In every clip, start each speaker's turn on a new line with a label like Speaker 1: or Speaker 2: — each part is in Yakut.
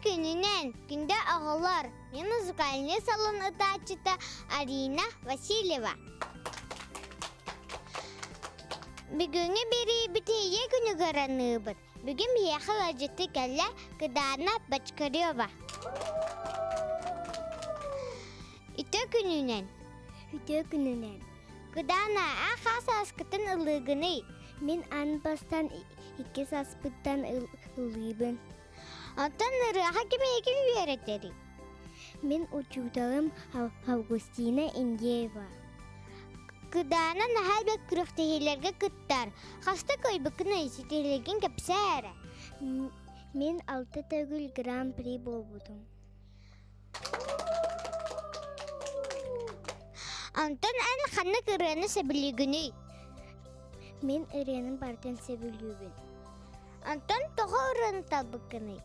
Speaker 1: күнүнэн, күндү оҕолор, мин музыкальный салон ытааччыта Арина Васильева. Бүгүҥҥү биэриибит Ийэ күнүгэр аныыбыт. Бүгүн биһиэхэ ыалдьыты кэллэ Кыдаана Бочкарева. Үтүө күнүнэн.
Speaker 2: Үтүө күнүнэн.
Speaker 1: Кыдаана, аа хаас ааскытын ылыыгыный?
Speaker 2: Мин аан бастаан иккис аспыттан ылыыбын.
Speaker 1: Оттон ырыаха ким эйигин үөрэтэрий?
Speaker 2: Мин учууталым Августина Индеева.
Speaker 1: Кыдаана наһаа элбэх күрэхтэһиилэргэ кыттар. Хаста кыайбыккын ситиһиилэргин кэпсээ эрэ.
Speaker 2: Мин алта төгүл гран-при буолбутум.
Speaker 1: Онтон эн ханнык ырыаны сөбүлүүгүнүй?
Speaker 2: Мин ырыаны барытын сөбүлүүбүн.
Speaker 1: Онтон тоҕо ырыаны талбыккыный?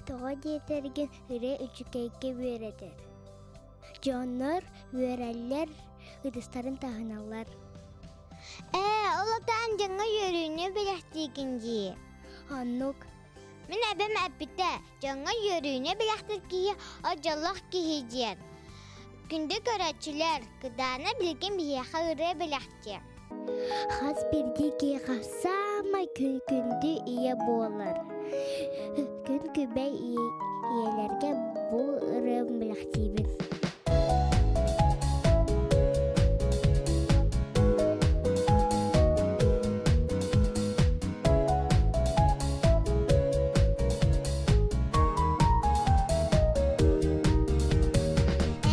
Speaker 2: Тоҕо диэтэргин ырыа үчүгэйгэ үөрэтэр. Дьоннор үөрэллэр, ытыстарын таһыналлар.
Speaker 1: Ээ, ол отаан дьоҥҥо үөрүүнү бэлэхтиигин дии.
Speaker 2: Оннук.
Speaker 1: Мин эбэм эппитэ, дьоҥҥо үөрүүнү бэлэхтиир киһи ол дьоллоох киһи диэн. Күндү көрөөччүлэр, Кыдаана билигин биһиэхэ ырыа бэлэхтиэ.
Speaker 2: Хас биирдии киһиэхэ саамай күндү ийэ буолар. Күн күбэй ийэлэргэ бу ырыам бэлэхтиибин.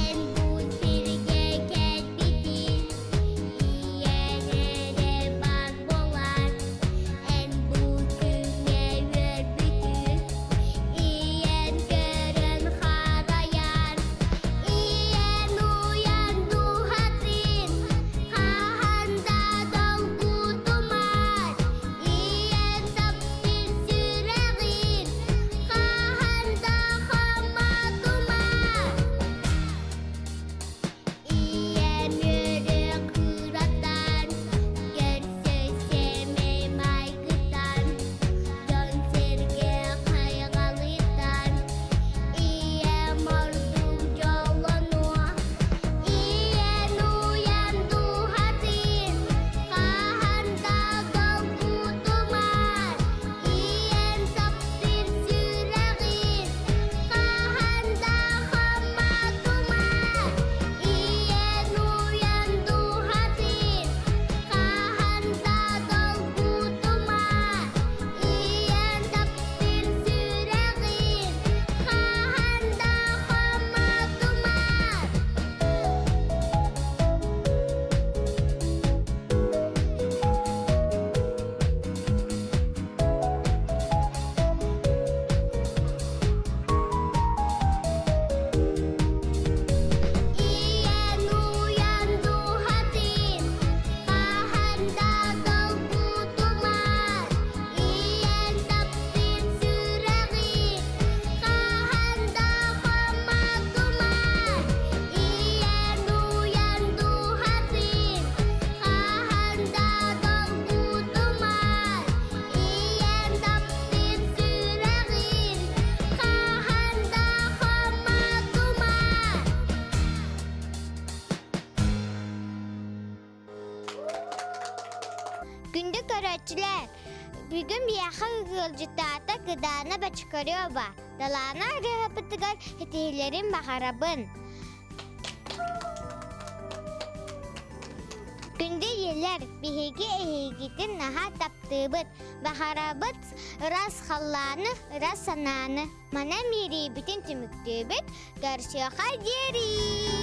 Speaker 1: Эн бу сиргэ кэлбитин Ийэлэрэ бар буолан Эн бу күҥҥэ үөрбүтүн Ийэн көрөн харайан Ийэн уйан дууһатын Хаһан да долгутумар Ийэн таптыыр сүрэҕин Хаһан да хаматымар Ийэм үөрэ кыратан, көрсө сэмэй майгытан, дьон-сэргэ хайҕалыттан, ийэм ордук дьоллонуо, ийэн уйан дууһатын, хаһан да долгутумар, ийэн таптыыр сүрэҕин, хаһан да хаматымар. Ийэн уйан дууһатын, хаһан да долгутума. Ийэн таптыыр сүрэҕин, хаһан да хаматыма. Ийэн уйан дууһатын, хаһан да долгутумар. Ийэн таптыыр сүрэҕин, хаһан да хаматымар. Ийэн уйан дууһатын, хаһан да долгутумар. Ийэн таптыыр сүрэҕин, хаһан да хаматымар. Күндү көрөөччүлэр, бүгүн биһиэхэ ыалдьыттаата Кыдаана Бочкарева. Далаана ырыаһыппытыгар ситиһиилэрин баҕарабын. Күндү ийэлэр, биһиги эһигитин наһаа таптыыбыт. Баҕарабыт ыраас халлааны, ыраас санааны. Манан биэриибитин түмүктүүбүт. Көрсүөххэ диэри!